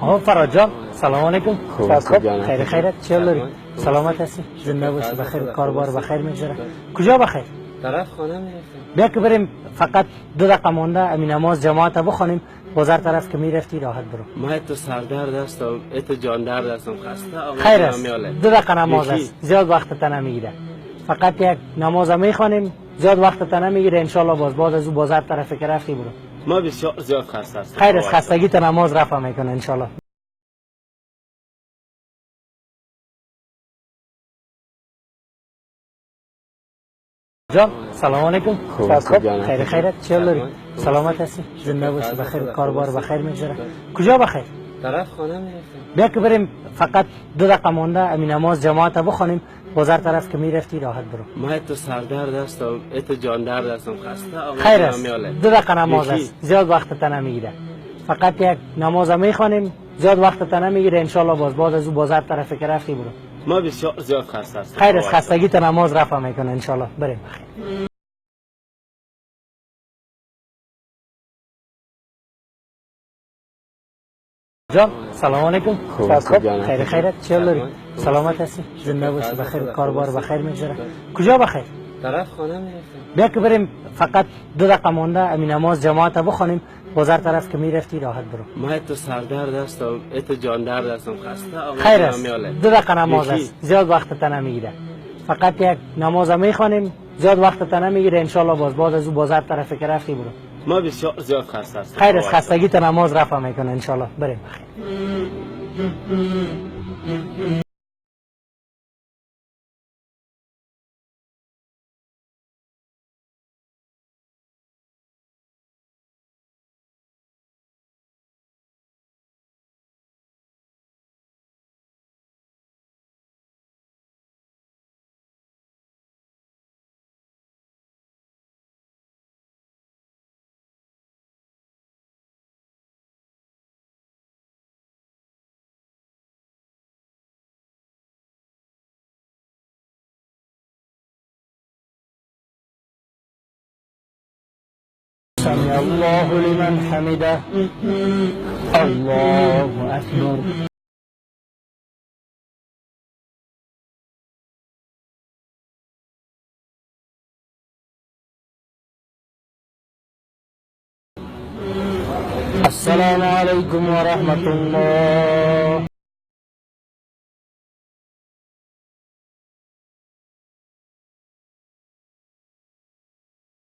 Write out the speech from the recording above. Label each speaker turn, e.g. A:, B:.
A: ها فراد جان، سلام علیکم. خوب، خیر خیرت، چه داری؟ سلامت هستی؟ زنده باشی. بخیر، کاربار بخیر میگذره. کجا بخیر؟
B: طرف خانه میرفتم.
A: بیا که بریم، فقط 2 دقیقه مانده، امین نماز جماعت بخوانیم، بازار طرف که میرفتی راحت برو.
B: ما ایتو سردرد هستم، ایتو جان درد هستم، خسته آمدم.
A: خیر است، 2 دقیقه نماز
B: یکی.
A: است، زیاد وقت تا نمیگیره. فقط یک نماز میخوانیم، زیاد وقت تا نمیگیره. انشالله باز بعد از او بازار طرف که رفتی برو.
B: ما بسیار زیاد خسته هستم.
A: خیر است، خستگی تا نماز رفع میکنه انشالله. جان، سلام علیکم.
B: خوب،
A: خوب، خیر خیرت، چه داری؟ سلامت هستی؟ زنده باشی. بخیر، کاربار بخیر میگذره. کجا بخیر؟
B: طرف خانه میرفتم.
A: بیا که بریم، فقط 2 دقیقه مانده، امین نماز جماعت بخوانیم، بازار طرف که میرفتی راحت برو.
B: ما ایتو سردرد هستم، ایتو جان درد هستم، خسته آمدم.
A: خیر است، 2 دقیقه نماز
B: یکی.
A: است، زیاد وقت تا نمیگیره. فقط یک نماز میخوانیم، زیاد وقت تا نمیگیره. انشالله باز بعد از او بازار طرف که رفتی برو.
B: ما بسیار زیاد خسته هستم.
A: خیر است، خستگی تا نماز رفع میکنه انشالله. بریم، بخیر. جان، سلام علیکم.
B: خوب،
A: خوب، خیر خیرت، چه داری؟ سلامت هستی؟ زنده باشی. بخیر، کاربار بخیر میگذره. کجا بخیر؟
B: طرف خانه میرفتم.
A: بیا که بریم، فقط 2 دقیقه مانده، امین نماز جماعت بخوانیم، بازار طرف که میرفتی راحت برو.
B: ما ایتو سردرد هستم، ایتو جان درد هستم، خسته آمدم.
A: خیر است، 2 دقیقه نماز
B: یکی.
A: است، زیاد وقت تا نمیگیره. فقط یک نماز میخوانیم، زیاد وقت تا نمیگیره. انشالله باز بعد از او بازار طرف که رفتی برو.
B: ما بسیار زیاد خسته هستم.
A: خیر است، خستگی تا نماز رفع میکنه انشالله. بریم، بخیر. سمع الله لمن حمده، الله أكبر. السلام عليكم ورحمة الله.